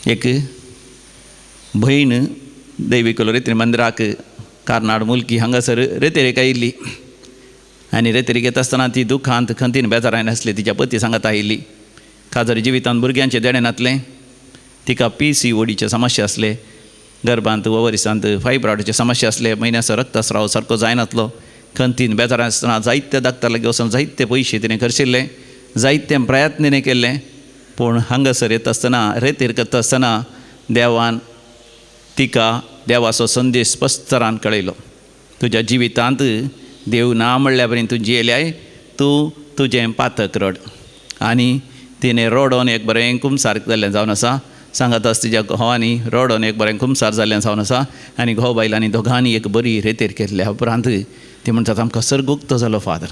एक भयण दैविकलो रेत्री मंदिराक कारनाड मुलकी हांगासर रेतेरेक आयिल्ली आनी रेतेरीक येता आसतना ती दुखांत खंतीन बेजारान आसली. तिच्या पती सांगात आयिल्ली. काजरी जिवितांत भुरग्यांचें देणें नातलें. तिका PCODचे समस्या आसले, गर्भांत ओवरिसांत फायब्रॉइडाचे समस्या आसले, म्हयन्याचो रक्तस्राव सारको जायनातलो. खंतीन बेजारान आसतना जायते डाक्टर लागीं वचून जायते पयशे तिणें खर्चिल्ले, जायते प्रयत्न तिणें केल्ले. पूण हांगासर येता आसतना रेतीर करता आसतना देवान तिका देवाचो संदेश स्पश्टरान कळयलो. तुज्या जिवितांत देव ना म्हणल्या बरी तूं जियेल्याय, तूं तुजें पातक रड. आनी तिणें रडोन एक बरें कुमसार जाल्लें जावन आसा. सांगात आसा तिज्या घोवांनी रडोन एक बरें कुमसार जाल्लें जावन आसा. आनी घोव बायलांनी दोगांनी एक बरी रेतीर केल्ल्या उपरांत ती म्हणटात आमकां सर्गुक्त जालो फादर.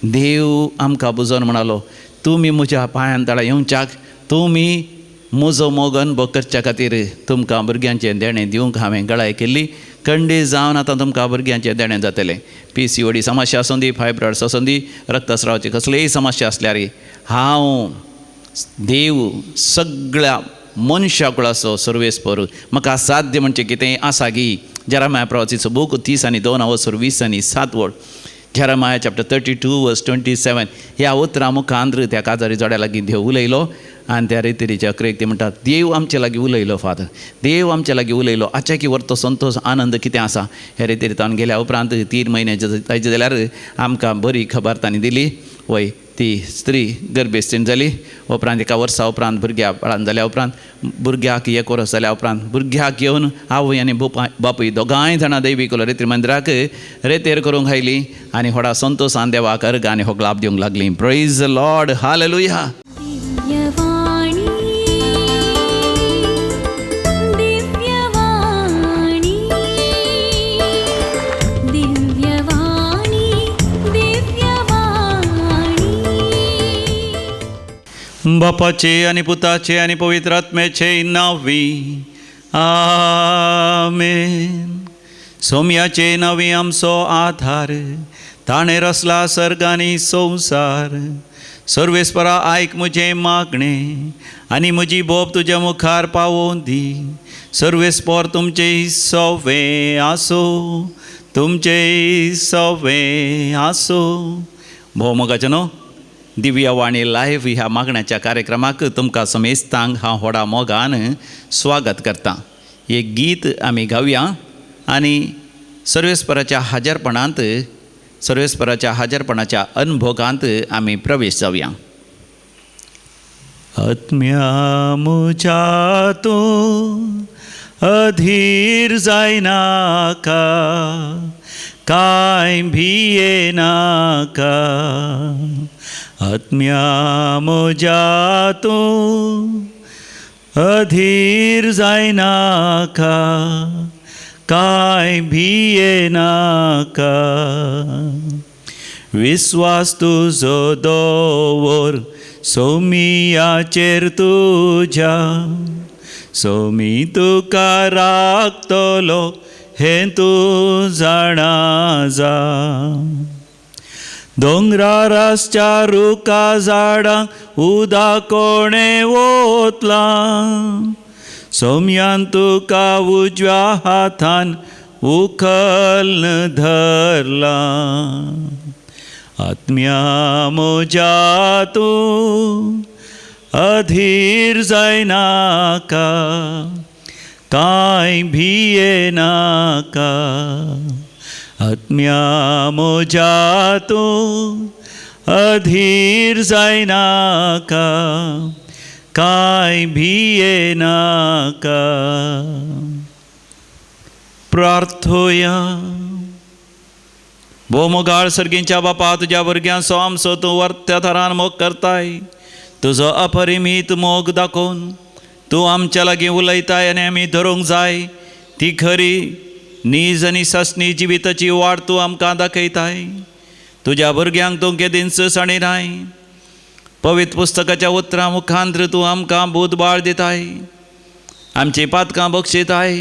देव आमकां बुजोवन म्हणालो, तुमी म्हज्या पांयान तळा येवच्याक, तुमी म्हजो मोग अनुभव करच्या खातीर तुमकां भुरग्यांचें देणें दिवंक हांवें गळाय केल्ली. खंडीत जावन आतां तुमकां भुरग्यांचें देणें जातलें. PCOD समस्या आसूं दी, फायब्रॉइड्स आसूं दी, रक्तस्रावाची कसलीय समस्या आसल्यार हांव देव सगळ्या मनशा कुळाचो सर्वेस्पर. म्हाका साध्य म्हणचें कितें आसा गी? जेरामाया प्रवासीचो बूक 32 वसर 27 वळ, जेरामाया चॅप्टर 32 वर्स 27 ह्या उतरां मुखांत त्या काजारी जोड्या लागीं देव उलयलो. आनी त्या रेतिरीच्या अकरेक ते म्हणटात, देव आमचे लागीं उलयलो फादर, देव आमचे लागीं उलयलो. आचाकी व्हरतो संतोश आनंद कितें आसा. हे रेतिरी तावन गेल्या उपरांत 3 म्हयन्याचे जायचे जाल्यार आमकां बरी खबर तांणी दिली. वय ती स्त्री गर्भेस्तीण जाली. उपरांत एका वर्सा उपरांत भुरग्या बाळान जाल्या उपरांत भुरग्याक 1 वर्स जाल्या उपरांत भुरग्याक घेवन आवय आनी बापूय दोगांय जाणां दैवीक रेत्री मंदिराक रेतेर करूंक आयली आनी व्हडा संतोशान देवाक अर्घ आनी होगलाप दिवंक लागली. Praise the Lord, hallelujah. बापाचे आनी पुताचे आनी पवित्र आत्म्याचे नांवी आमेन. सोम्याचे नांवी आमचो आधार, ताणें रचला सर्ग आनी संवसार. सर्वेस्परा आयक म्हजें मागणें आनी म्हजी बोब तुज्या मुखार पावोवन दी. सर्वेस्पर तुमचें सवें आसूं, तुमचें सवें आसूं. भोव मोगाचें न्हू दिव्यवाणी लायव्ह ह्या मागण्याच्या कार्यक्रमाक तुमकां समेस्तांक हांव व्हडा मोगान स्वागत करतां. एक गीत आमी गावया आनी सर्वेस्पराच्या हाजरपणांत, सर्वेस्पराच्या हाजरपणाच्या अनुभोगांत आमी प्रवेश जावया. आत्म्या म्हज्या तूं अधीर जायनाका, कांय भियेनाका. आत्म्या म्हज्या तूं अधीर जायनाका, कांय भियेनाका. विस्वास तुजो दवर सोमियाचेर तुज्या, सोमी तुका राखतलो हें तूं जाणा जा. दोंगरार आसच्या रुखा झाडांक उदक कोणें ओतलां, सोम्यान तुका उजव्या हातान उखल्न धरलां. आत्म्या म्हज्या तूं अधीर जायनाका, कांय भियेनाका. आत्म्या म्हज्या तूं अधीर जायनाका, कांय भियेनाका. प्रार्थोया. भोव मोगाळ सर्गींच्या बापा, तुज्या भुरग्यांचो आमचो तूं वर्त्या थरान मोग करताय. तुजो अपरिमीत मोग दाखोवन तूं आमच्या लागीं उलयताय आनी आमी धरूंक जाय ती खरी नीज आनी सासणी जिविताची वाट तूं आमकां दाखयताय. तुज्या भुरग्यांक तूं केदींच सांडिनाय. पवित्र पुस्तकाच्या उतरां मुखांत तूं आमकां बूद बाळ दिताय, आमचीं पातकां बक्षिताय.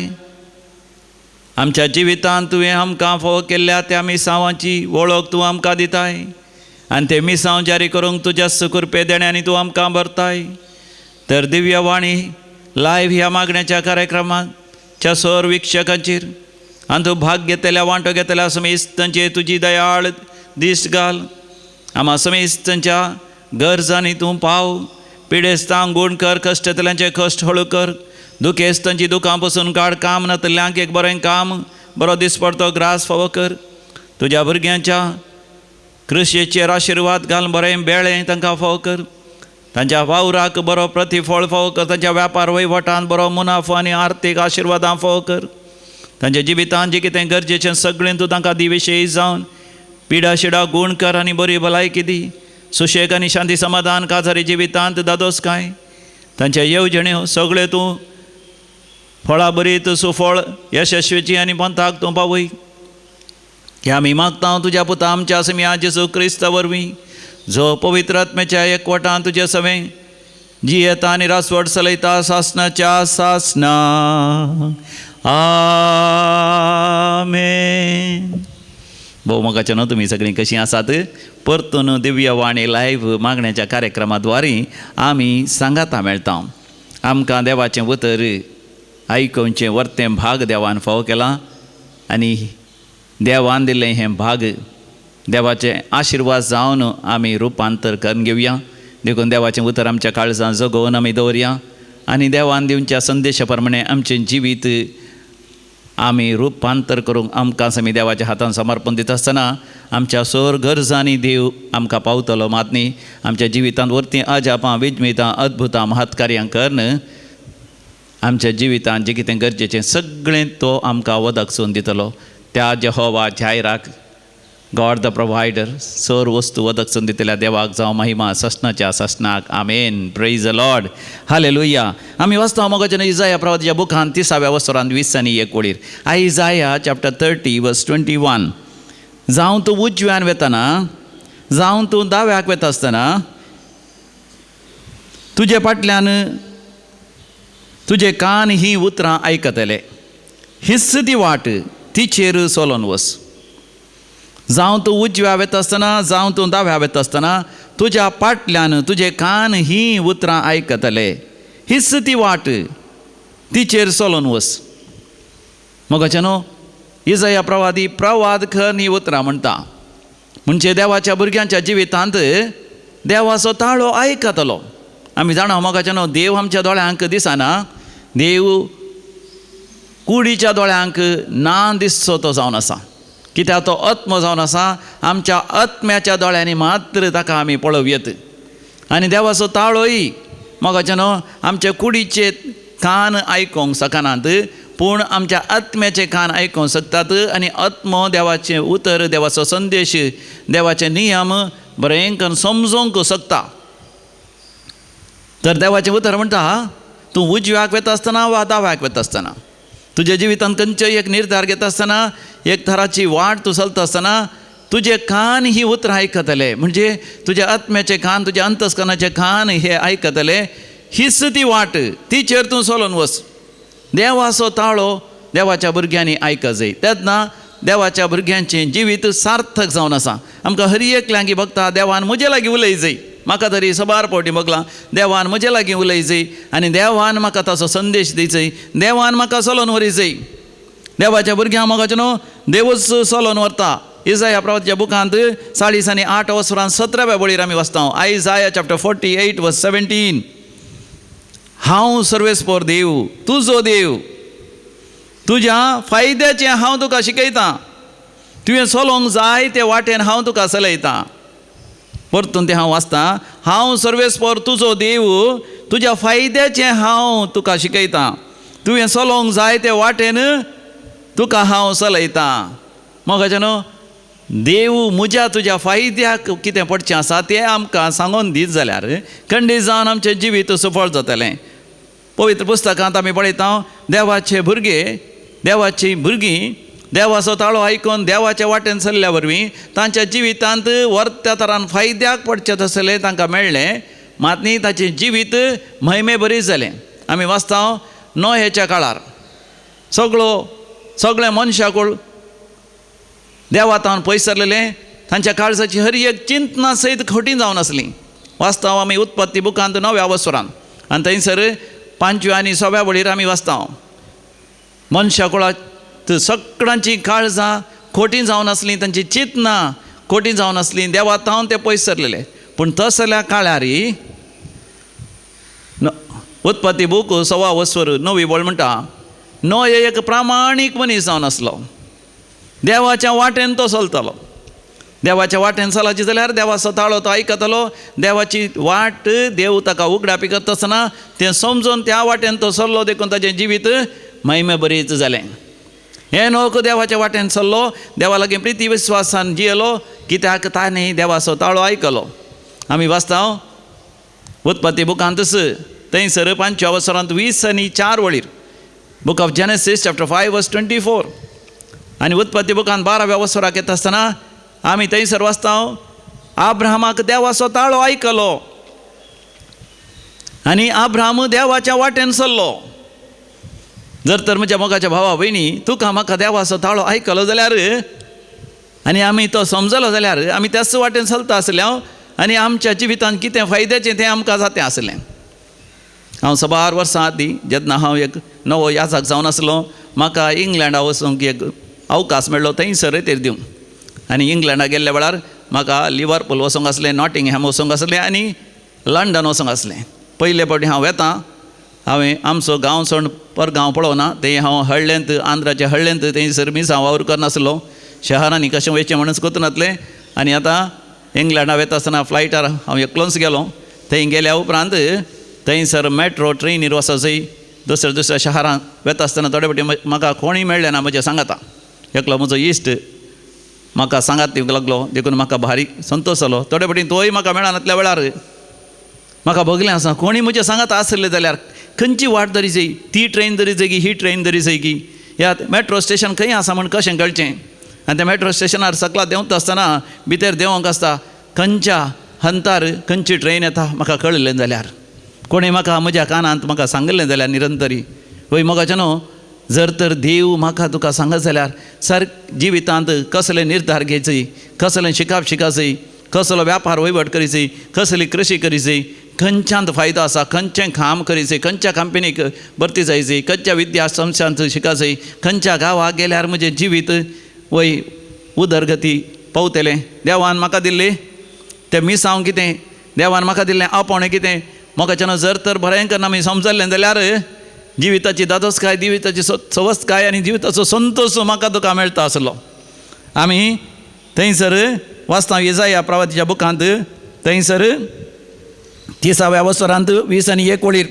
आमच्या जिवितांत तुवें आमकां फावो केल्ल्या त्या मिसांवाची वळख तूं आमकां दिताय आनी ते मिसांव जारी करूंक तुज्या सुकृपे देण्यांनी तूं आमकां भरताय. तर दिव्यवाणी लायव्ह ह्या मागण्याच्या कार्यक्रमाच्या सर वीक्षकांचेर आनी तूं भाग घेतल्या वांटो घेतल्या समेस्तांचेर तुजी दयाळ दीस घाल. आमा समेस्तांच्या गरजांनी तूं पाव. पिडेस्तांक गूण कर, कश्टतल्यांचे कश्ट हळू कर, दुखेस्तांची दुखां पसून काड. काम नातल्यांक एक बरें काम, बरो दिसपडतो ग्रास फावो कर. तुज्या भुरग्यांच्या कृशेचेर आशिर्वाद घाल, बरें बेळें तांकां फावो कर. तांच्या वावराक बरो प्रतिफळ फावो कर. तांच्या व्यापार वहिवटान बरो मुनाफो आनी आर्थीक आशिर्वादां फावो कर. तांच्या जिवितान जें कितें गरजेचें सगळें तूं तांकां दी. विशेश जावन पिडा शिडा गूण कर आनी बरी भलायकी दी. सुशेग आनी शांती समाधान काजारी जिवितांत दादोस काय. तांच्या येवजण्यो सगळ्यो तूं फळां बरीत सुफळ यशस्वीची आनी पंथाक तूं पावय. हे आमी मागता तुज्या पुता आमच्या समिया जेजू क्रिस्ता वरवीं, जो पवित्र आत्म्याच्या एकवटान तुजे सवें जियेता आनी रासवट चलयता सासनाच्या सासना. आमेन. भोव मोगाचे न्हू तुमी सगळीं कशीं आसात? परतून दिव्यवाणी लायव्ह मागण्याच्या कार्यक्रमा द्वारे आमी सांगाता मेळटा. आमकां देवाचें उतर आयकुचें वर्तें भाग देवान फावो केलां आनी देवान दिल्लें हें भाग देवाचें आशिर्वाद जावन आमी रुपांतर करून घेवया. देखून देवाचें उतर आमच्या काळजान जगोवन आमी दवरया आनी देवान दिवच्या संदेशा प्रमाणे आमचें जिवीत आमी रुपांतर करूंक आमकां आमी देवाच्या हातान समर्पण दिता आसतना आमच्या सोर गरजांनी देव आमकां पावतलो. मात न्ही आमच्या जिवितांत वरतीं अजापां विजमितां अद्भुतां महत्कार्यां करून आमच्या जिवितांत जें कितें गरजेचें सगळें तो आमकां वदकसून दितलो. त्या जेहोवा जायराक, गॉड the provider, sir वस्तू वदकसून दितल्या देवाक जावं महिमा ससनाच्या ससनाक. आमेन. Praise the Lord. Hallelujah. आमी वाचता मोगाच्या इजाया प्रवादाच्या बुकान 30व्या वसरान 20 आनी 1 वळीर. Isaiah chapter 30 verse 21. जावं तूं उजव्यान वेतना, जावं तूं दाव्याक वेता आसतना, तुजे फाटल्यान तुजे कान ही उतरां आयकतले. हीच ती वाट, तिचेर चलोन वस. जावं तूं उजव्या वेता आसतना, जावं तूं दाव्या वेता आसतना, तुज्या फाटल्यान तुजे कान ही उतरां आयकतले. हीच ती वाट, तिचेर चलोन वस. मोगाचे न्हू इजाया प्रवादी प्रवाद खन ही उतरां म्हणटा. म्हणजे देवाच्या भुरग्यांच्या जिवितांत देवाचो ताळो आयकतलो. आमी जाणा मोगाचे न्हू देव आमच्या दोळ्यांक दिसना, देव कुडीच्या दोळ्यांक ना दिसचो तो जावन आसा. कित्याक तो आत्मो जावन आसा. आमच्या आत्म्याच्या दोळ्यांनी मात्र ताका आमी पळोवयेत. आनी देवाचो ताळोय मोगाचे न्हू आमच्या कुडीचे कान आयकूंक शकनात, पूण आमच्या आत्म्याचे कान आयकूंक शकतात. आनी आत्मो देवाचें उतर, देवाचो संदेश, देवाचे नियम बरें करून समजूंक शकता. तर देवाचें उतर म्हणटा, तूं उजव्याक वेता आसतना वा दाव्याक वेता आसतना, तुज्या जिवितांत खंयचोय एक निर्धार घेता आसतना, एक थराची वाट तूं चलता आसतना, तुजे कान ही उतरां आयकतले. म्हणजे तुज्या आत्म्याचे कान, तुज्या अंतस्करणाचे कान हे आयकतले. हीच ती वाट, तिचेर तूं चलोन वस. देवाचो ताळो देवाच्या भुरग्यांनी आयक जाय. तेन्ना देवाच्या भुरग्यांचें जिवीत सार्थक जावन आसा. आमकां हर एकल्यांक भगता देवान म्हजे लागीं उलय जाय. म्हाका तरी सबार फावटी भोगलां, देवान म्हजे लागीं उलय जाय आनी देवान म्हाका ताचो संदेश दिवचय, देवान म्हाका चलोन व्हरी जाय. देवाच्या भुरग्यांक मोगाचें न्हू देवूच चलोन व्हरता. इजाया प्रवादाच्या बुकांत 40 आनी 8 वसरान 17व्या वळीर आमी वाचता. Isaiah chapter 48 verse 17. हांव सर्वेस्पोर देव, तुजो देव, तुज्या फायद्याचें हांव तुका शिकयतां. तुवें चलोवंक जाय ते वाटेन हांव तुका चलयतां. परतून तें हांव वाचतां. हांव सर्वेस्पोर तुजो देव, तुज्या फायद्याचें हांव तुका शिकयतां. तुवें चलोवंक जाय ते वाटेन तुका हांव चलयतां. मोगाचें न्हू देव म्हज्या तुज्या फायद्याक कितें पडचें आसा तें आमकां सांगून दीत जाल्यार खंडीत जावन आमचें जिवीत सफळ जातलें. पवित्र पुस्तकांत आमी पळयता देवाचे भुरगे, देवाची भुरगीं देवाचो ताळो आयकून देवाच्या वाटेन चल्ल्या वरवीं तांच्या जिवितांत वर्त्या तरान फायद्याक पडचें तसलें तांकां मेळ्ळें. मात न्ही ताचें जिवीत म्हयमे बरीच जालें. आमी वाचता नोहेच्या काळार सगळो सगळें मनशाकूळ देवातावन पयस सरलेलें. तांच्या काळजाची हर एक चिंतना सयत खोटी जावन आसली. वाचता आमी उत्पत्ती बुकांत 9व्या वसरान आनी थंयसर 5व्या आनी 6व्या वळीर आमी वाचता, मनशा कुळांत सगळ्यांची काळजां खोटी जावन आसलीं, तांची चिंतनां खोटी जावन आसलीं, देवा तावन ते पयस सरलेले. पूण तसल्या काळारी उत्पत्ती बूक 1.25 वस्वर 9वी वळ म्हणटा, नोय एक प्रामाणीक मनीस जावन आसलो, देवाच्या वाटेन तो चलतालो. देवाच्या वाटेन चलाची जाल्यार देवाचो ताळो तो आयकतालो, देवाची वाट देव ताका उगडापी करता आसतना तें समजून त्या वाटेन तो चल्लो, देखून ताचें जिवीत महिमे बरीच जालें. हे नोक देवाच्या वाटेन चल्लो, देवा लागीं प्रिती विस्वासान जियेलो, कित्याक ताणें देवाचो ताळो आयकलो. आमी वाचता उत्पत्ती बुकांतच थंयसर 5व्या वसरांत 20 आनी 4 वळीर, book of Genesis chapter 5 verse 24. आनी उत्पत्ती बुकांत 12व्या वसराक येता आसतना आमी थंयसर वाचता, आब्राहामाक देवाचो ताळो आयकलो आनी आब्राहाम देवाच्या वाटेन चल्लो. जर तर म्हज्या मोगाच्या भावा भयणी तुका म्हाका देवाचो ताळो आयकलो जाल्यार आनी आमी तो समजलो जाल्यार आमी त्याच वाटेन चलता आसले आनी आमच्या जिवितांत कितें फायद्याचें तें आमकां जातें आसलें. हांव साबार वर्सां आदीं जेन्ना हांव एक नवो याजक जावन आसलो, म्हाका इंग्लंडा वचूंक एक अवकाश मेळ्ळो थंयसर रेतेर दिवंक. आनी इंग्लंडा गेल्ल्या वेळार म्हाका लिवरपूल वचूंक आसलें, नॉटिंगहॅम वचूंक आसलें आनी लंडन वचूंक आसलें. पयले फावटी हांव वेता, हांवें आमचो गांव सोड परगांव पळोवना, थंय हांव हळ्ळेंत आंध्राच्या हळ्ळेंत थंयसर मिसांव वावर करनासलो, शहरांनी कशें वयचें म्हणून कोतनातलें. आनी आतां इंग्लंडा वेता आसतना फ्लायटार हांव एकलोच गेलो. थंय गेल्या उपरांत थंयसर मेट्रो ट्रेनीर वचूंक दुसऱ्या दुसऱ्या शहरांत वेता आसतना थोडे फावटी म्हाका कोणूय मेळ्ळें ना म्हजें सांगाता, एकलो म्हजो इश्ट म्हाका सांगात दिवंक लागलो, देखून म्हाका भारी संतोश जालो. थोडे फावटी तोय म्हाका मेळनातल्या वेळार म्हाका भोगलें आसा, कोणी म्हजें सांगात आसलें जाल्यार खंयची वाट तरी जाय, ती ट्रेन तरी जाय की ही ट्रेन तरी जाय की, ह्या मेट्रो स्टेशन खंय आसा म्हण कशें कळचें. आनी त्या मेट्रो स्टेशनार सकला देंवता आसतना भितर देंवंक आसता खंयच्या हंतार खंयची ट्रेन येता म्हाका कळिल्लें जाल्यार, कोणी म्हाका म्हज्या कानांत म्हाका सांगिल्लें जाल्यार निरंतरी वय मोगाचें न्हू. जर तर देव म्हाका तुका सांगत जाल्यार सार जिवितांत कसले निर्धार घेयचे, कसलें शिकाप शिकाचें, कसलो व्यापार वयवट करीचे, कसली कृशी करीची, खंयच्यांत फायदो आसा, खंयचें काम करीचें, खंयच्या कंपनीक भरती जायची, खंयच्या विद्या संस्थांत शिकाचें, खंयच्या गांवाक गेल्यार म्हजें जिवीत वय उदरगती पावतलें. देवान म्हाका दिल्ली तें मिसांव कितें, देवान म्हाका दिल्लें आपोवणें कितें, मोगाच्यान जर तर बरें करना आमी समजलें जाल्यार जिविताची दादोसकाय, जिविताची सवस्तकाय आनी जिविताचो संतोश म्हाका तुका मेळटा आसलो. आमी थंयसर वाचता इजाया प्रवातीच्या बुकांत थंयसर 30व्या वसरांत 20 आनी 1 वळीर,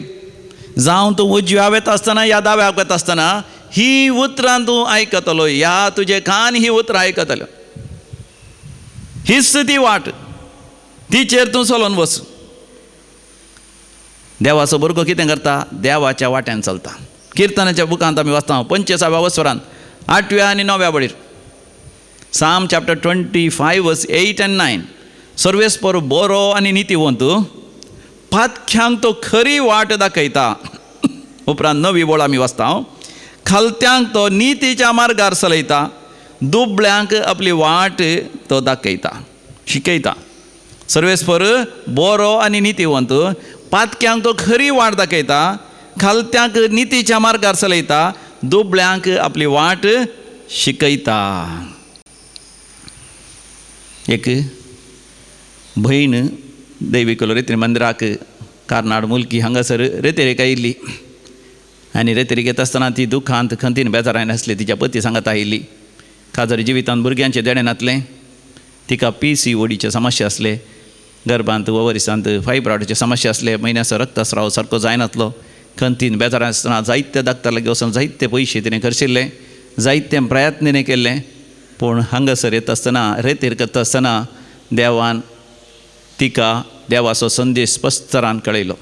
जावं तूं उजव्या वेता आसतना या दाव्याक वेता आसतना ही उतरां तूं आयकतलो, ह्या तुजे कान ही उतरां आयकतलो, हीच ती वाट, तिचेर तूं चलोन वच. देवाचो भुरगो कितें करता, देवाच्या वाट्यान चलता. किर्तनाच्या बुकांत आमी वाचता 25व्या वसरांत 8व्या आनी 9व्या वळीर, Psalm chapter 25 verse 8 and 9, सर्वेस्पर बरो आनी नितीवंत, पातख्यांक तो खरी वाट दाखयता. उपरांत 9वी वळ आमी वाचता, खालत्यांक तो नितीच्या मार्गार चलयता, दुबळ्यांक आपली वाट तो दाखयता, शिकयता. सर्वेस्पर बरो आनी नितीवंत, पातक्यांक तो खरी वाट दाखयता, खालत्यांक नितीच्या मार्गार चलयता, दुबळ्यांक आपली वाट शिकयता. एक भयण दैवीक रेतीर मंदिराक कारनाड मुलकी हांगासर रेतेरेक आयिल्ली आनी रेतेरीक येता आसतना ती दुखांत खंतीन बेजारान आसली. तिच्या पती सांगात आयिल्ली. काजरी जिवितांत भुरग्यांचें देणें नातलें, तिका PCODचे समस्या आसले, गर्भांत ओवरिसांत फायब्रॉइडाचे समस्या आसले, म्हयन्याचो रक्तस्राव सारको जायनातलो. खंतीन बेजारान आसतना जायते डाक्टर लागीं वचून जायते पयशे तिणें खर्चिल्ले, जायते प्रयत्न तिणें केल्ले, पूण हांगासर येता आसतना रेतीर करता आसतना देवान तिका देवाचो संदेश स्पश्टरान कळयलो,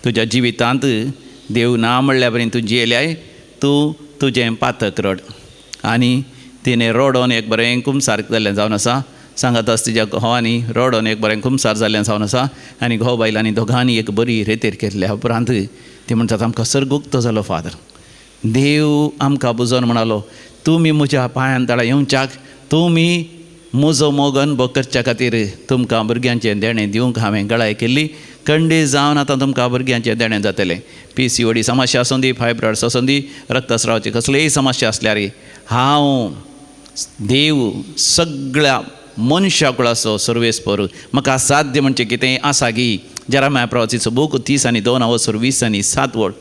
तुज्या जिवितांत देव ना म्हणल्या बरें तूं जियेल्याय, तूं तुजें पातक रड. आनी तिणें रडोन एक बरें कुमसार जाल्लें जावन आसा. सांगत आसा तिज्या घोवांनी रडोन एक बरें कुमसार जाल्लें जावन आसा आनी घोव बायलांनी दोगांनी एक बरी रेतेर केल्ल्या उपरांत ती म्हणटात, आमकां सर्गुक्त जालो फादर, देव आमकां बुजोवन म्हणालो, तुमी म्हज्या पांयान तळा येवच्याक, तुमी म्हजो मोग अनुभव करच्या खातीर तुमकां भुरग्यांचें देणें दिवंक हांवें गळाय केल्ली. खंडीत जावन आतां तुमकां भुरग्यांचें देणें जातलें. PCOD समस्या आसूं दी, फायब्रॉइड्स आसूं दी, रक्तस्रावाची कसलीय समस्या आसल्यार हांव देव सगळ्या मनशा कुळाचो सर्वेस्पर, म्हाका साध्य म्हणचें कितें आसा गी. जेरामाया प्रवासीचो बूक 32 वसर 20 आणि 7 वळ,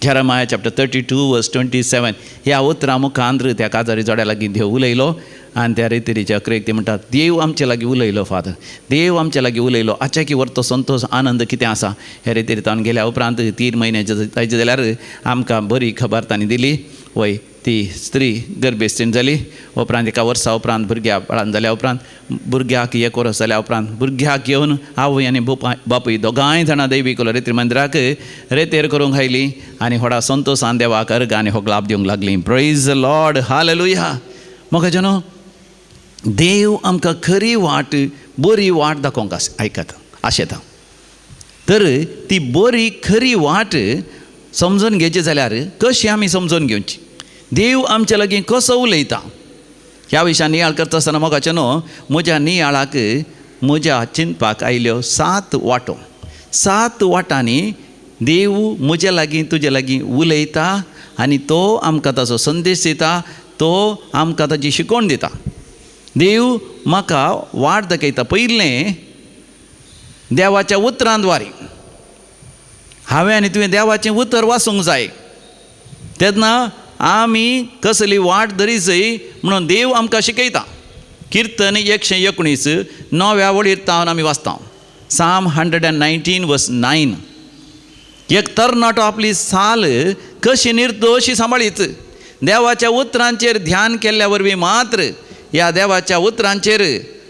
जेरामाया चॅप्टर 32 वर्स 27. ह्या उतरां मुखांत त्या काजारी जोड्या लागीं देव उलयलो आनी त्या रेतिरीच्या अकरेक ते म्हणटात, देव आमचे लागीं उलयलो फादर, देव आमचे लागीं उलयलो. आचाकी व्हरतो संतोश आनंद कितें आसा. हे रेतीर तावन गेल्या उपरांत 3 म्हयन्याचे जायचे जाल्यार आमकां बरी खबर तांणी दिली. वय ती स्त्री गर्भेस्तीण जाली. उपरांत एका वर्सा उपरांत भुरग्या बाळान जाल्या उपरांत भुरग्याक 1 वर्स जाल्या उपरांत भुरग्याक घेवन आवय आनी बापूय दोगांय जाणां दैवीक रेतीर मंदिराक रेतेर करूंक आयली आनी व्हडा संतोशान देवाक अर्ग आनी होगलाप दिवंक लागली. Praise Lord, hallelujah. म्हाका जनो देव आमकां खरी वाट, बरी वाट दाखोवंक आयकता आशेता. तर ती बरी खरी वाट समजून घेवची जाल्यार कशी आमी समजून घेवची, देव आमच्या लागीं कसो उलयता ह्या विशयान नियाळ करता आसतना मोगाचें न्हू म्हज्या नियाळाक म्हज्या चिंतपाक आयल्यो 7 वाटो. 7 वाटांनी देव म्हज्या लागीं तुज्या लागीं उलयता आनी तो आमकां ताचो संदेश दिता, तो आमकां ताची शिकवण दिता. देव म्हाका वाट दाखयता. पयलें देवाच्या उतरां द्वारे हांवें आनी तुवें देवाचें उतर वाचूंक जाय, तेन्ना आमी कसली वाट धरी जाय म्हणून देव आमकां शिकयता. किर्तन 119 9व्या वळीर तावन आमी वाचता, साम 119 वर्स 9. एक तरणाटो आपली साल कशी निर्दोशी सांबाळीत देवाच्या उतरांचेर ध्यान केल्ल्या वरवीं मात्र ह्या देवाच्या उतरांचेर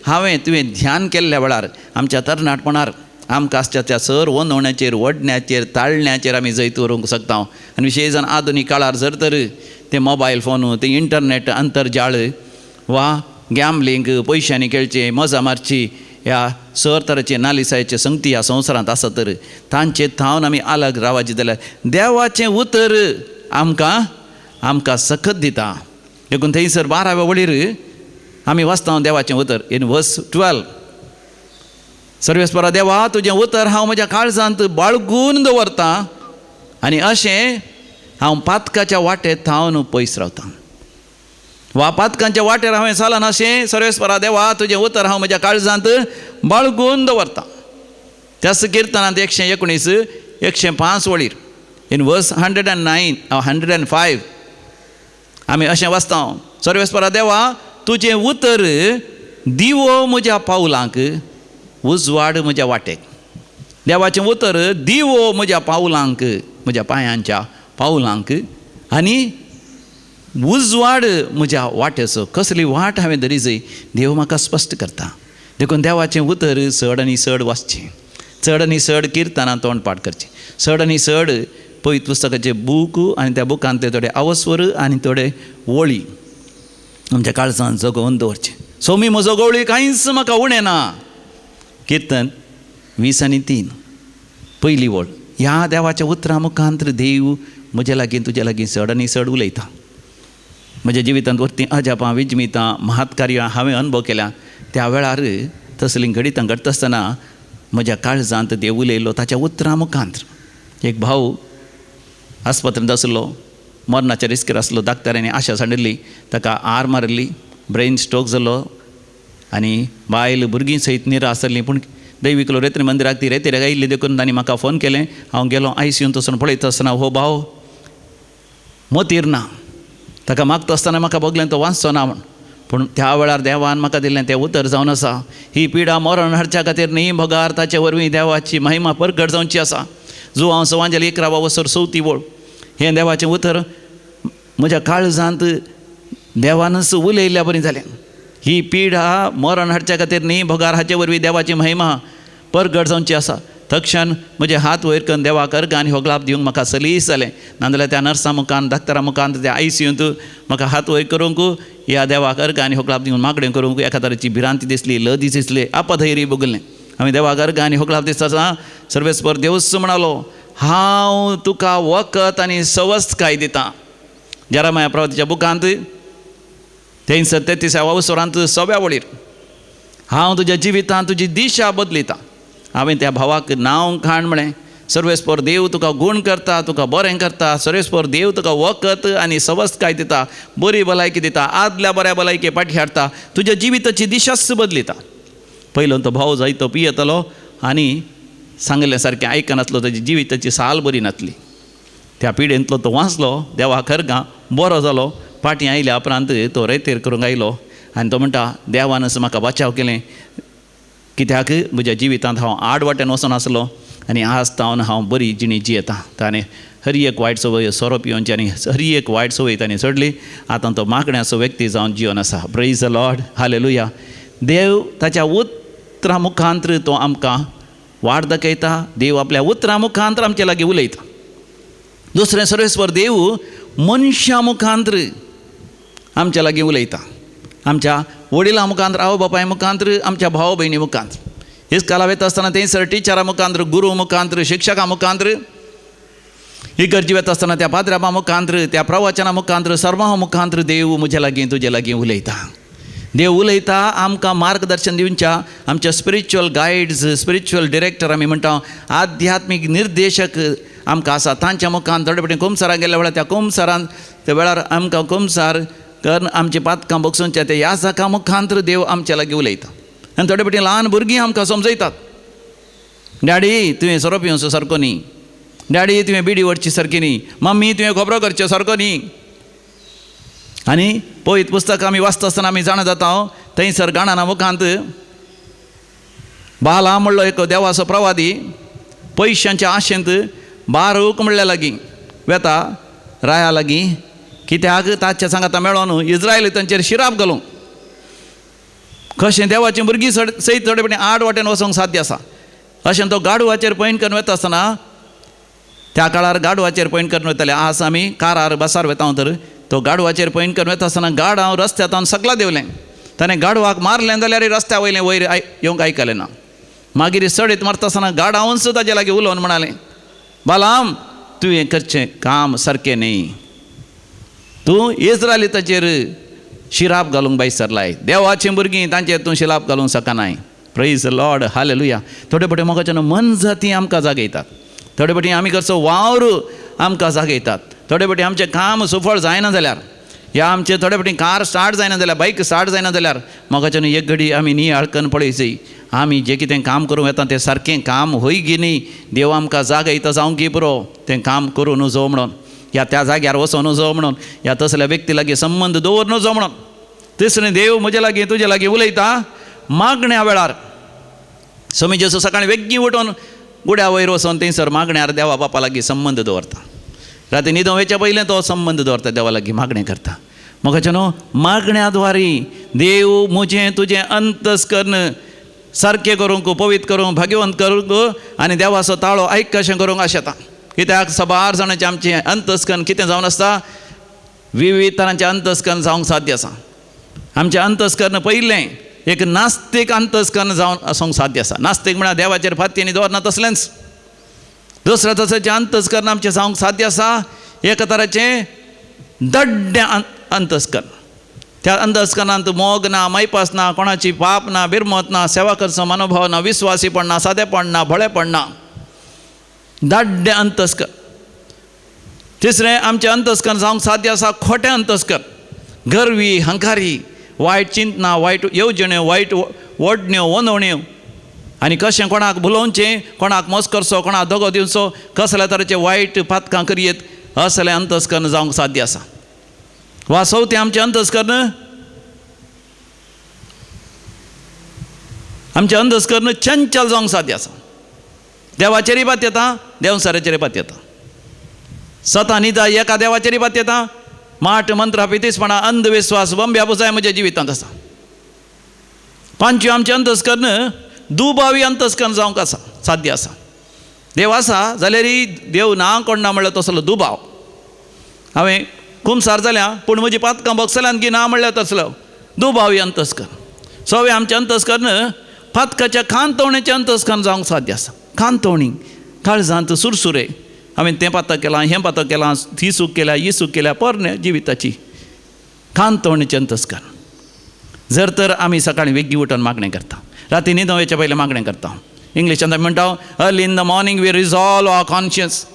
हांवें तुवें ध्यान केल्ल्या वेळार आमच्या तरणाटपणार आमकां आसच्या त्या सर वनवण्याचेर, वडण्याचेर, ताळण्याचेर आमी जैत व्हरूंक शकता. आनी विशेश जावन आधुनीक काळार जर तर ते मोबायल फोन, ते इंटरनेट, अंतर्जाळ वा गॅमलींग, पयशांनी खेळचें, मजा मारची, ह्या सर तरेचे नालिसायचे संगती ह्या संवसारांत आसा तर तांचे थावन आमी अलग रावपाची जाल्यार देवाचें उतर आमकां आमकां सकत दिता. देखून थंयसर 12व्या वळीर आमी वाचता देवाचें उतर इन वर्स 12, सर्वेस्परा देवा तुजें उतर हांव म्हज्या काळजांत बाळगून दवरतां आनी अशें हांव पातकाच्या वाटेर थावन पयस रावतां. वा पातकांच्या वाटेर हांवें चलना अशें सर्वेस्परा देवा तुजें उतर हांव म्हज्या काळजांत बाळगून दवरतां. त्याच किर्तनांत 119 105 वळीर इन वर्स 109 105 आमी अशें वाचता, सर्वेस्परा देवा तुजें उतर दिवो म्हज्या पावलांक, उजवाड म्हज्या वाटेक. देवाचें उतर दिवो म्हज्या पावलांक, म्हज्या पांयांच्या पावलांक आनी उजवाड म्हज्या वाटेचो. कसली वाट हांवें धरी जाय देव म्हाका स्पश्ट करता. देखून देवाचें उतर चड आनी चड वाचचें, चड आनी चड किर्तनां तोंडपाठ करचें, चड आनी चड पवित्र पुस्तकाचे बूक आनी त्या बुकांतले थोडे अवस्वर आनी थोडे वळी आमच्या काळजान जगोवन दवरचें. सोमी म्हजो गवळी कांयच म्हाका उणें ना. किर्तन 20 आणि 3 पयली वळ. ह्या देवाच्या उतरां मुखांत देव म्हज्या लागीं तुज्या लागीं चड आनी चड उलयता. म्हज्या जिवितांत वरतीं अजापां, विजमितां, महत्कार्यां हांवें अनुभव केल्या. त्या वेळार तसलीं घडितां घडटा आसतना म्हज्या काळजांत देव उलयलो ताच्या उतरां मुखांत. एक भाव आस्पत्रेंत आसलो, मरणाच्या रिस्केर आसलो. डाक्टरांनी आशा सांडिल्ली, ताका आर मारिल्ली, ब्रेन स्ट्रोक जालो आनी बायल भुरगीं सयत निराश जाल्लीं. पूण दैवीक रेत्री मंदिराक ती रेतीर आयिल्ली देखून तांणी म्हाका फोन केलें. हांव गेलो आयसीयून. तसून पळयता आसतना हो भाव मोतीर ना. ताका मागता आसतना म्हाका भोगलें तो वाचचो ना म्हूण. पूण त्या वेळार देवान म्हाका दिल्लें तें उतर जावन आसा, ही पिडा मरण हाडच्या खातीर न्ही, बगार ताचे वरवीं देवाची महिमा परगट जावची आसा. जुवांव सवांजल 11वा वसर 4थी वळ. हें देवाचें उतर म्हज्या काळजांत देवानच उलयल्ल्या बरी जालें. ही पिडा मरण हाडच्या खातीर न्ही, बगार हाचे वरवीं देवाची महिमा परगट जावची आसा. तक्षण म्हजे हात वयर करून देवाक अर्ग आनी होगलाप दिवंक म्हाका सलीस जालें. नाजाल्यार त्या नर्सां मुखान, डाक्टरा मुखान, त्या आयसीयूंत म्हाका हात वयर करूंक, ह्या देवाक अर्ग आनी होगलाप दिवंक मागणें करूंक एका तरेची भिरांती दिसली, लदी दिसली, अपधैर्य भोगलें. हांवें देवाक अर्ग आनी होगलाप दिसता आसा, सर्वेस्पर देवूच म्हणालो, हांव तुका वखद आनी सवस्तकाय दितां. जेरामाया प्रवातीच्या बुकांत 333व्या वसरांत 6व्या वळीर, हांव तुज्या जिवितांत तुजी दिशा बदलितां, हांवें त्या भावाक नांव खाण म्हळें, सर्वेस्पर देव तुका गूण करता, तुका बरें करता, सर्वेस्पर देव तुका वखद आनी सवस्तकाय दिता, बरी भलायकी दिता, आदल्या बऱ्या भलायके पाटी हाडटा, तुज्या जिविताची दिशाच बदलिता. पयलो तो भाव जायतो पियेतलो आनी सांगलें सारकें आयकनासलो, ताजी जिविताची साल बरी नासली. त्या पिडेंतलो तो वाचलो, देवा खरगां बरो जालो. पाटी आयल्या उपरांत तो रेतेर करूंक आयलो आनी तो म्हणटा, देवानच म्हाका बचाव केलें, कित्याक म्हज्या जिवितांत हांव आड वाटेन वचून आसलो आनी आज तावन हांव बरी जिणी जियेतां. ताणें हर एक वायट संवय सोरो पिवनची आनी हर एक वायट संवय ताणें सोडली. आतां तो मागण्याचो व्यक्ती जावन जिवन आसा. Praise the Lord, hallelujah. देव ताच्या उतरां मुखांत्र तो आमकां वाट दाखयता. देव आपल्या उतरां मुखांत्र आमचे लागीं उलयता. दुसरें, सर्वेस्पर देव मनशां मुखांत्र आमच्या लागीं उलयता. आमच्या वडिलां मुखांत्र, आवय बापाय मुखांत्र, आमच्या भाव भयणी मुखांत्र. इस्काला वता आसतना थंयसर टिचरा मुखांत्र, गुरू मुखांत्र, शिक्षकां मुखांत्र, इगर्जी वता आसतना त्या पाद्राबा मुखांत्र, त्या प्रवचना मुखांत्र, सर्वां मुखांत्र देव म्हजे लागीं तुजे लागीं उलयता. देव उलयता आमकां मार्गदर्शन दिवच्या. आमच्या स्पिरिच्युअल गायड्स, स्पिरिच्युअल डिरेक्टर आमी म्हणटा, आध्यात्मीक निर्देशक आमकां आसा. तांच्या मुखान थोडे फावटी कुमसारान गेल्ल्या वेळार त्या कुमसारान त्या वेळार आमकां कुमसार करून आमची पातकां बगसूनच्या त्या याजका मुखांत्र देव आमच्या लागीं उलयता. आनी थोडे फावटी ल्हान भुरगीं आमकां समजयतात, डॅडी तुवें सोरो पिवचो सारको न्ही, डॅडी तुवें बिडी ओडची सारकी न्ही, मम्मी तुवें खबरो करच्यो सारको न्ही. आनी पवित्र पुस्तक आमी वाचता आसतना आमी जाणा जाता, थंयसर गाणाना मुखांत बाला म्हणलो एक देवाचो प्रवादी पयशांच्या आशेंत बारूक म्हणल्या लागीं वेता राया लागीं, कित्याक ताच्या सांगाता मेळोन इज्रायली तांचेर शिराप घालूंक. कशें देवाचीं भुरगीं सयत थोडे फावटी आड वाटेन वचोंक साध्य आसा. अशें तो गाडवाचेर पयण करून वता आसतना, त्या काळार गाडवाचेर पयण करून वताले, आज आमी कारार बसार वता तर तो गाडवाचेर पयण करून वता आसतना गाड हांव रस्त्यांत हांव सगळा देंवलें, ताणें गाडवाक मारलें जाल्यार रस्त्या वयलें वयर येवंक आयकलें ना. मागीर सडीत मारता आसतना गाड हांवच ताजे लागीं उलोवन म्हणालें, बालाम तुवें करचें काम सारकें न्ही, तूं इज्रायली ताचेर शिराप घालूंक भायर सरलाय, देवाचीं भुरगीं तांचेर तूं शिराप घालूंक शकनाय. Praise the Lord, hallelujah. थोडे फावटी मोगाच्यान मनजाती आमकां जागयतात, थोडे फावटी आमी करचो वावर आमकां जागयतात, थोडे फावटी आमचें काम सुफळ जायना जाल्यार, ह्या आमचें थोडे फावटी कार स्टार्ट जायना जाल्यार, बायक स्टार्ट जायना जाल्यार मोगाच्यान एक घडी आमी नियाळ करून पळयची, आमी जें कितें काम करूंक येता तें सारकें काम होय गी न्ही, देव आमकां जागयता जावंक की पुरो तें काम करूं नजो म्हणून, ह्या त्या जाग्यार वचों नजो म्हणून, ह्या तसल्या व्यक्ती लागीं संबंद दवर नजो म्हणून. तिसरें, देव म्हजे लागीं तुजे लागीं उलयता मागण्या वेळार. स्वामी जेजू सकाळीं वेगीं उठून गुड्या वयर वचोन थंयसर मागण्यार देवा बापा लागीं संबंद दवरता. राती न्हिदों वयच्या पयलें तो संबंद दवरता, देवा लागीं मागणें करता. मोगाचें न्हू, मागण्या द्वारी देव म्हजें तुजें अंतस्कर्ण सारकें करूंक, पवित्र करूंक, भाग्यवंत करूंक आनी देवाचो ताळो आयक कशें करूंक आशेता. कित्याक सबार जाणांचें आमचें अंतस्कर्ण कितें जावन आसता, विविध तरांचें अंतस्कर्ण जावंक साध्य आसा. आमचें अंतस्कर्ण पयलें एक नास्तीक अंतस्कर्ण जावन आसूंक साध्य आसा. नास्तीक म्हळ्यार देवाचेर फाती दवरना तसलेंच. दुसरें तसलें अंतस्कर्ण आमचें जावंक साध्य आसा एका तराचें दड्डें अंतस्कर्ण. त्या अंतस्कर्णांत मोग ना, मायपास ना, कोणाची पाप ना, बिरमत ना, सेवा करचो मनोभाव ना, विस्वासीपण ना, सादेपण ना, भोळेपण ना, दाड्डें अंतस्कर्ण. तिसरें, आमचें अंतस्कर्ण जावंक साध्य आसा खोटें अंतस्कर्ण, गर्वी, हंकारी, वायट चिंतना, वायट येवजण्यो, वायट ओडण्यो, वनवण्यो, आनी कशें कोणाक भुलोवचें, कोणाक मोस करचो, कोणाक दगो दिवचो, कसल्या तरेचे वायट पातकां करयेत, असलें अंतस्कर्ण जावंक साध्य आसा. वा चवथें आमचें अंतस्कर्ण, आमचें अंतस्कर्ण चंचल जावंक साध्य आसा. देवाचेरय बात येता, देवसाराचेरय बात येता, सता निदा एका देवाचेरय बात येता, माट मंत्र पितीसपणा अंधविस्वास बंब्या पुजाय म्हज्या जिवितांत आसा. पांचव्यो आमचें अंतस्कर्ण दुबावी अंतस्कर्ण जावंक आसा, साध्य आसा. देव आसा जाल्यारय देव ना कोण ना म्हणल्यार तसलो दुबाव. हांवें कुमसार जाल्या पूण म्हजी पातकां बगसल्यान की ना म्हणल्यार तसलो दुबावी अंतस्कर्ण. सगळें आमचें अंतस्कर्ण पातकाच्या खांतवणेचें अंतस्कर्ण जावंक साध्य आसा. खांतवणी, काळजांत सुरसुरे, हांवें तें पातक केलां, हें पातक केलां, ही चूक केल्या, ही चूक केल्या, पोरणे जिविताची खांतवणेचें अंतस्कर्ण. जर तर आमी सकाळीं वेगीं उठून मागणें करता, राती न्हिदों वयच्या पयलें मागणें करता, इंग्लिशांत आमी म्हणटा early in the morning we resolve our conscience,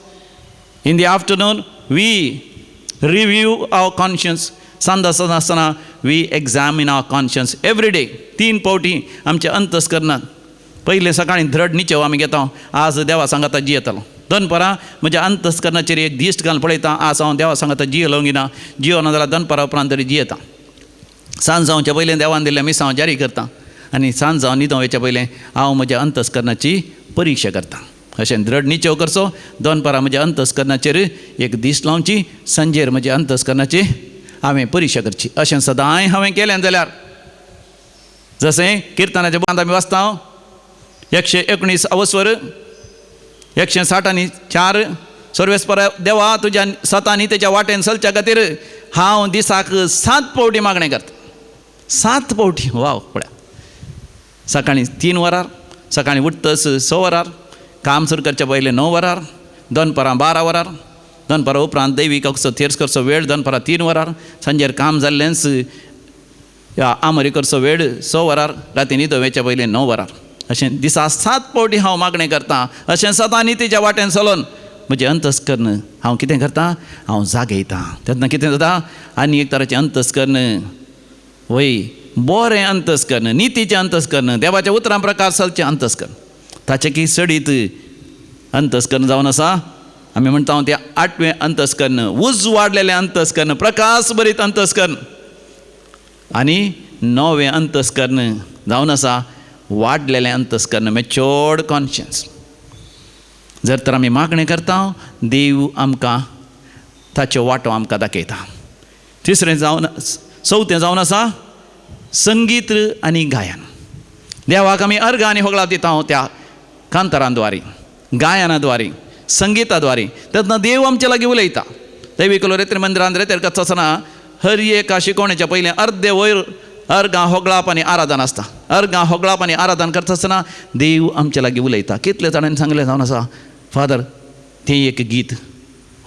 in the afternoon we review our conscience, सांज आसतना आसतना we examine our conscience every day. 3 फावटी आमचें अंतस्करणांत, पयलें सकाळीं धड निचेव आमी घेता, आज देवा सांगाता जियेतलो. दनपरां म्हज्या अंतस्करणाचेर एक दिश्ट घालून पळयता, आज हांव देवा सांगाता जियेलो ना, जियो ना जाल्यार दनपरां उपरांत तरी जियेता. सांज जावच्या पयलें देवान दिल्लें मिसांव जारी करता आनी सांज जावन न्हिदों वयच्या पयलें हांव म्हज्या अंतस्करणाची परिक्षा करता. अशें दृढ निचेव करचो, दनपरां म्हज्या अंतस्करणाचेर एक दीस लावची, सांजेर म्हज्या अंतस्करणाची हांवें परिक्षा करची. अशें सदांय हांवें केलें जाल्यार जशें किर्तनाच्या बुकांत आमी वाचता 119 अवस्वर 160 आनी 4, सर्वेस्पर देवा तुज्या सतानी तेच्या वाटेन चलच्या खातीर हांव दिसाक 7 फावटी मागणें करता. 7 फावटी, वाव पळया, सकाळीं 3 वरार, सकाळीं उठतच 6 वरार, काम सुरू करच्या पयलें 9 वरार, दनपरां 12 वरार, दनपरां उपरांत दैवीक असो थेर्स करचो वेळ दनपरां 3 वरार, सांजेर काम जाल्लेंच आमरी करचो वेळ 6 वरार, राती न्हिदो वेच्या पयलें 9 वरार. अशें दिसा 7 फावटी हांव मागणें करता. अशें सदां नितीच्या वाटेन चलोन म्हजें अंतस्कर्ण हांव कितें करता, हांव जागयता. तेन्ना कितें जाता, आनी एक तराचें अंतस्कर्ण, वय बरें अंतस्कर्ण, नितीचें अंतस्कर्ण, देवाच्या उतरां प्रकार चलचें अंतस्कर्ण, ताचें की सडीत अंतस्कर्ण जावन आसा. आमी म्हणटा तें 8वें अंतस्कर्ण, उजवाडलेलें अंतस्कर्ण, प्रकाश भरीत अंतस्कर्ण. आनी 9वें अंतस्कर्ण जावन आसा वाडलेलें अंतस्कर्ण, मॅच्योर्ड कॉन्शियन्स. जर तर आमी मागणें करता, देव आमकां ताच्यो वाटो आमकां दाखयता. तिसरें जावन, चवथें जावन आसा संगीत आनी गायन. देवाक आमी अर्गां आनी होगळां दिता त्या कांतारांद्वारी, गायनाद्वारी, संगीताद्वारी. तेन्ना देव आमचे लागीं उलयता. दैवी कलोरेत्र मंदिरांत रेतेर करता आसतना हर एका शिकोवणेच्या पयलें अर्दे वयर अर्गां होगळाप आनी आराधन आसता. अर्गां होगळाप आनी आराधन करता आसतना देव आमचे लागीं उलयता. कितले जाणांनी सांगलें जावन आसा, फादर तें एक गीत,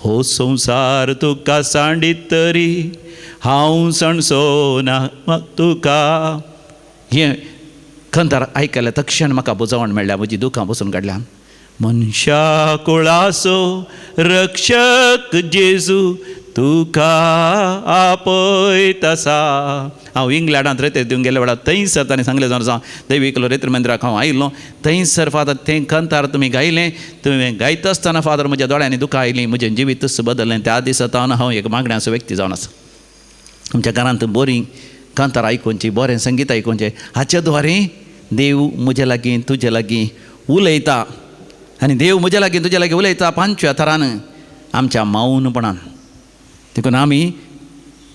हो संवसार तुका सांडीत तरी हांव सणसो ना तुका, हें खंतार आयकलें तक्षण म्हाका बुजवण मेळ्ळ्या, म्हजी दुखां बसून काडल्या. मनशा कुळाचो रक्षक जेजू तुका आपयत आसा. हांव इंग्लंडांत रेतेर दिवंक गेल्ल्या वेळार थंयसर ताणें सांगलें जावन आसा, दैवी रेत्र मंदिराक हांव आयिल्लो, थंयसर फादर तें कंतार तुमी गायलें, तुवें गायता आसतना फादर म्हज्या दोळ्यांनी दुखां आयलीं, म्हजें जिवीतच बदललें. त्या दिसा हांव हांव एक मागण्याचो व्यक्ती जावन आसा. आमच्या घरांत बरीं कांतार आयकुची, बरें संगीत आयकुचें, हाचे द्वारे देव म्हजे लागीं तुजे लागीं उलयता. आनी देव म्हजे लागीं तुजे लागीं उलयता 5व्या थरान आमच्या मौनपणान. देखून आमी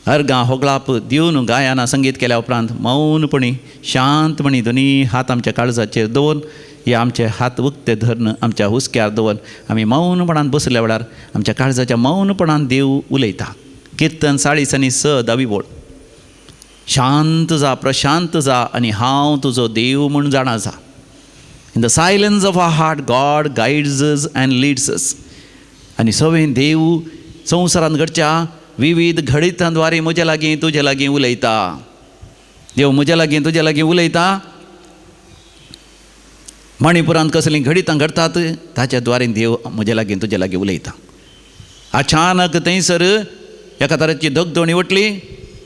अर्गां होगळाप दिवन गायना संगीत केल्या उपरांत मौनपणी शांतपणी दोनी हात आमच्या काळजाचेर दवरून या आमचे हात उक्ते धरून आमच्या हुस्क्यार दवरून आमी मौनपणान बसल्या वेळार आमच्या काळजाच्या मौनपणान देव उलयता. किर्तन 40 आनी 6 धावी बोळ, शांत जा, प्रशांत जा आनी हांव तुजो देव म्हूण जाणा जा. In the silence of our heart God guides us and leads us. आनी सवें देव संवसारांत घडच्या विविध घडितांद्वारे म्हजे लागीं तुजे लागीं उलयता. देव म्हजे लागीं तुजे लागीं उलयता. मणिपुरांत कसलीं घडितां घडटात ताच्या द्वारे देव म्हजे लागीं तुजे लागीं उलयता. अचानक थंयसर एका तरेची दगदोणी उठली,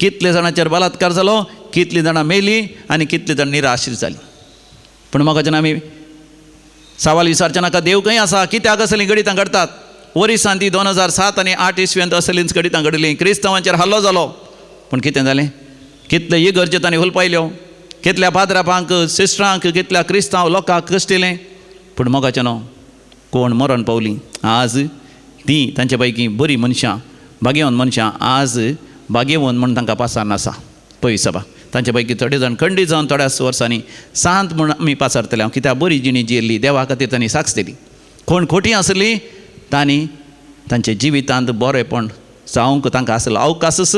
कितले जाणांचेर बलात्कार जालो, कितलीं जाणां मेलीं आनी कितलीं जाणां निराशीर जालीं. पूण म्हाका जेन्ना आमी सवाल विचारचें नाका, देव खंय आसा, कित्याक असलीं घडितां घडटात? ओरिसांत ती 2007 आनी 8 इस्वेंत असलींच घडितां घडलीं, क्रिस्तांवांचेर हल्लो जालो. पूण कितें जालें, कितले इगर्ज्यो तांणी हुलपायल्यो, कितल्या पाद्रापांक, सिस्टरांक, कितल्या क्रिस्तांव लोकांक कश्टिलें. पूण मोगाचें न्हू कोण मरण पावलीं. आज तीं तांचे पैकी बरीं मनशां, भाग्यवंत मनशां, आज भाग्यवंत म्हूण तांकां पासार आसा पळय सभा. तांचे पैकी थोडे जाण खंडीत जावन थोड्याच वर्सांनी सांत म्हूण आमी पासारतले. हांव कित्याक बरी जिणी जियेल्ली, देवा खातीर तांणी साक्ष दिली. कोण खोटी आसली तांणी तांच्या जिवितांत बरेंपण जावंक तांकां आसलो अवकाशच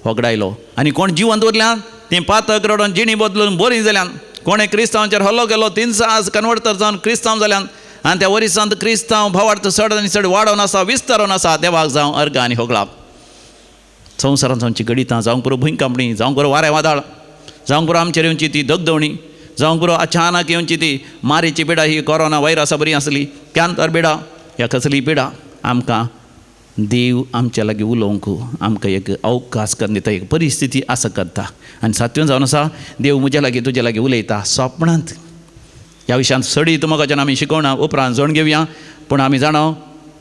होगडायलो. आनी कोण जिवंत उरल्यान तीं पातक रडोन जिणी बदलून बरीं जाल्यान. कोणें क्रिस्तांवांचेर हल्लो केलो तींच आज कन्वर्टर जावन क्रिस्तांव जाल्यान. आनी त्या वरिसांत क्रिस्तांव भावार्थ चड आनी चड वाडोवन आसा, विस्तारोन आसा. देवाक जावं अर्गां आनी होगळाप. संवसारांत आमची घडितां जावंक पुरो भुंयकांपणी, जावंक पुरो वारें वादळ, जावंक पुरो आमचेर येवची ती दगदवणी, जावंक पुरो अचानक येवची ती मारीची पिडा, ही कोरोना व्हायरसा बरी आसली, कॅन्सर पिडा, ह्या कसली पिडा आमकां देव आमच्या लागीं उलोवंक आमकां एक अवकाश करून दिता, एक परिस्थिती आसा करता. आनी सातवें जावन आसा देव म्हज्या लागीं तुज्या लागीं उलयता सपनांत. ह्या विशयांत सडी तुमकां आमी शिकोवना उपरांत जाण घेवया, पूण आमी जाणा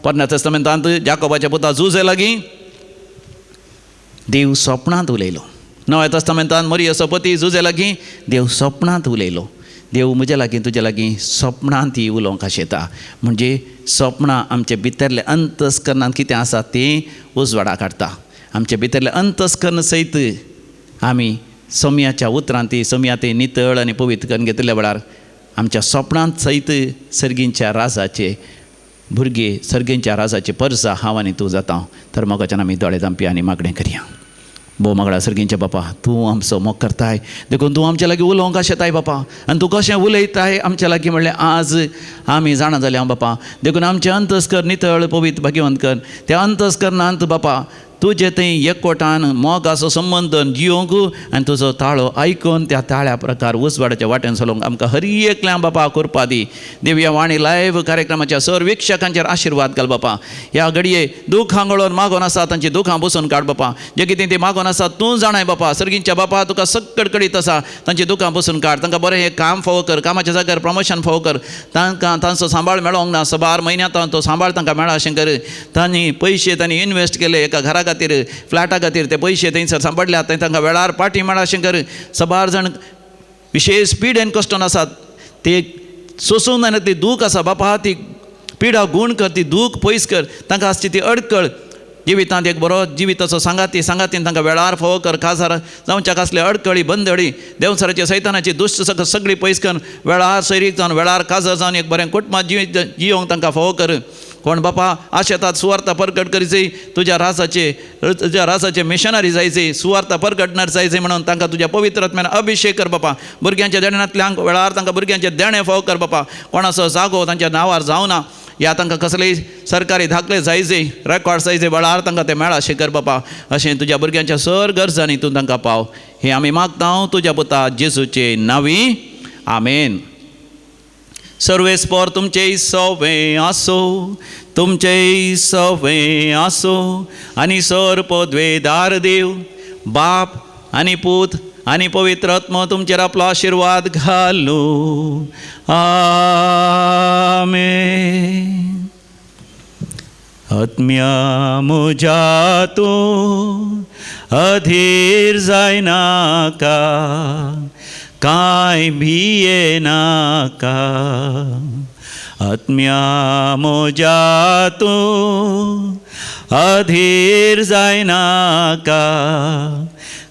पोरण्या तेस्तामेंतांत जाकोबाच्या पुता जुजे लागीं देव सपनांत उलयलो. नव्या तेस्तामेंतांत मरियाचो पती जुजे लागीं देव सपनांत उलयलो. देव म्हज्या लागीं तुज्या लागीं सपनांत ही उलोवंक आशेता. म्हणजे सपनां आमचे भितरले अंतस्करणांत कितें आसा तें उजवाडा काडटा. आमचे भितरले अंतस्करण सयत आमी सोम्याच्या उतरांत ती सोम्या तें नितळ आनी पवित्र करून घेतिल्ल्या वेळार आमच्या सपनांत सयत सर्गींच्या राजाचे भुरगे, सर्गींच्या राजाचे परसा हांव आनी तूं जाता. तर मोगाच्यान आमी दोळे धांपया आनी मागणें करया. भोव मागडा सर्गींच्या बापा, तूं आमचो मोग करताय देखून तूं आमच्या लागीं उलोवंक आशेताय बापा. आनी तूं कशें उलयताय आमच्या लागीं म्हणल्यार आज आमी जाणा जाल्या बापा. देखून आमचें अंतस्कर नितळ पवित्र भाग्यवंत कर. त्या अंतस्करणांत बापा तुजे थंय एकवटान मोगाचो संबंद जियोंक आनी तुजो ताळो आयकून त्या ताळ्या प्रकार उजवाडाच्या वाटेन चलोवंक आमकां हर एकल्या बापा करपा दी. देव ह्या वाणी लायव्ह कार्यक्रमाच्या सर वीक्षकांचेर आशिर्वाद घाल बापा. ह्या घडये दुखां गळोवन मागोन आसा तांची दुखां बसून काड बापा. जे कितें ती मागोन आसा तूं जाणाय बापा. सर्गींच्या बापा तुका सक्कड कडीत आसा, तांची दुखां बसून काड. तांकां बरें हें काम फावो कर, कामाच्या जाग्यार प्रमोशन फावो कर. तांकां तांचो सांबाळ मेळोंक ना, सबार म्हयन्यांत तो सांबाळ तांकां मेळा अशें कर. तांणी पयशे तांणी इन्वेस्ट केले एका घरा खातीर, फ्लॅटा खातीर, ते पयशे थंयसर सांपडल्यात थंय तांकां वेळार पाटी मेळा अशें कर. सबार जाण विशेश पिडेन कश्टन आसात, ते सोसूंक जायना ती दूख आसा बापा, ती पिडा गूण कर, ती दूख पयस कर. तांकां आसची ती अडकळ जिवितांत एक बरो जिविताचो सांगाती सांगातीन तांकां वेळार फावो कर. काजार जावच्याक आसले अडकळी बंदडी देवसराची सैतानाची दुश्ट सगळी पयस कर. वेळार सैरीक जावन वेळार काजार जावन एक बरें कुटुंबात जियोंक तांकां फावो कर. कोण बापा आशेतात सुवार्ता परगट करीचे, तुज्या राजाचे मिशनरी जायचे, सुवार्ता परगटणार जायचे म्हणून तांकां तुज्या पवित्र आत्म्यान अभिशेक कर बापा. भुरग्यांच्या देण्यातल्यान वेळार तांकां भुरग्यांचे देणें फावो कर बापा. कोणाचो जागो तांच्या नांवार जावना या तांकां कसलेय सरकारी दाखले जायचे, रेकॉर्ड जायचे, वेळार तांकां ते मेळा अशें कर बापा. अशें तुज्या भुरग्यांच्या सर गरजांनी तूं तांकां पाव, हें आमी मागता तुज्या पुता जेजूचे नांवी, आमेन. सर्वेस्पर तुमचे सवे आसो, तुमचे सवे आसो आनी सर पदवेदार देव बाप आनी पूत आनी पवित्र आत्मो तुमचेर आपलो आशिर्वाद घालू, आमेन. आत्म्या म्हज्या तूं अधीर जायनाका, कांय भियेनाका. आत्म्या म्हज्या तूं अधीर जायनाका,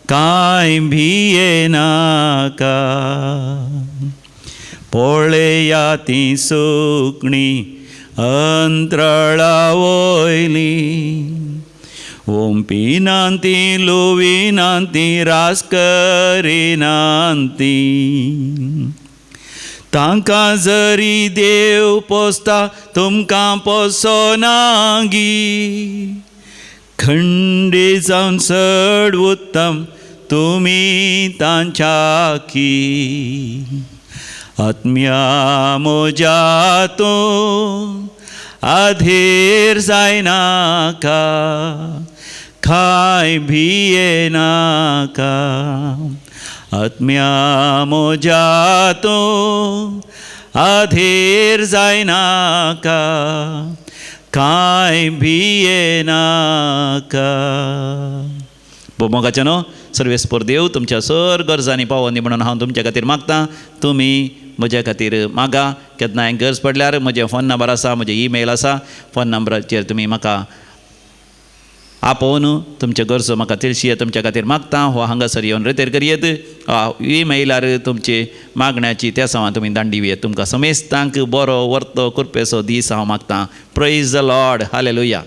कांय भियेनाका. पळया ती सुकणीं अंतराळा वयली, ओंपिनांती लुविनांती रास करिनांती. तांकां जरी देव पोसता तुमकां पोसोनागी, खंडी जावन चड उत्तम तुमी तांच्याकी. आत्म्या म्हज्या तूं अधीर जायनाका, कांय भियेनाका. आत्म्या म्हज्या तूं अधीर जायनाका, कांय भियेनाका. मोगाच्या न्हू सर्वेस्पर देव तुमच्या सर गरजांनी पावोनी म्हणून हांव तुमच्या खातीर मागता. तुमी म्हज्या खातीर मागा. केन्नाय गरज पडल्यार म्हजें फोन नंबर आसा, म्हजें ईमेल आसा. फोन नंबराचेर तुमी म्हाका आपोवन तुमच्यो गरजो म्हाका तिळशी तुमच्या खातीर मागता. हो हांगासर येवन रेतेर करयेत, ईमेलार तुमचे मागण्याची त्या सवां तुमी दांडी येत. तुमकां समेस्तांक बरो वर्तो कृपेचो दीस हांव मागता. Praise the Lord. Hallelujah.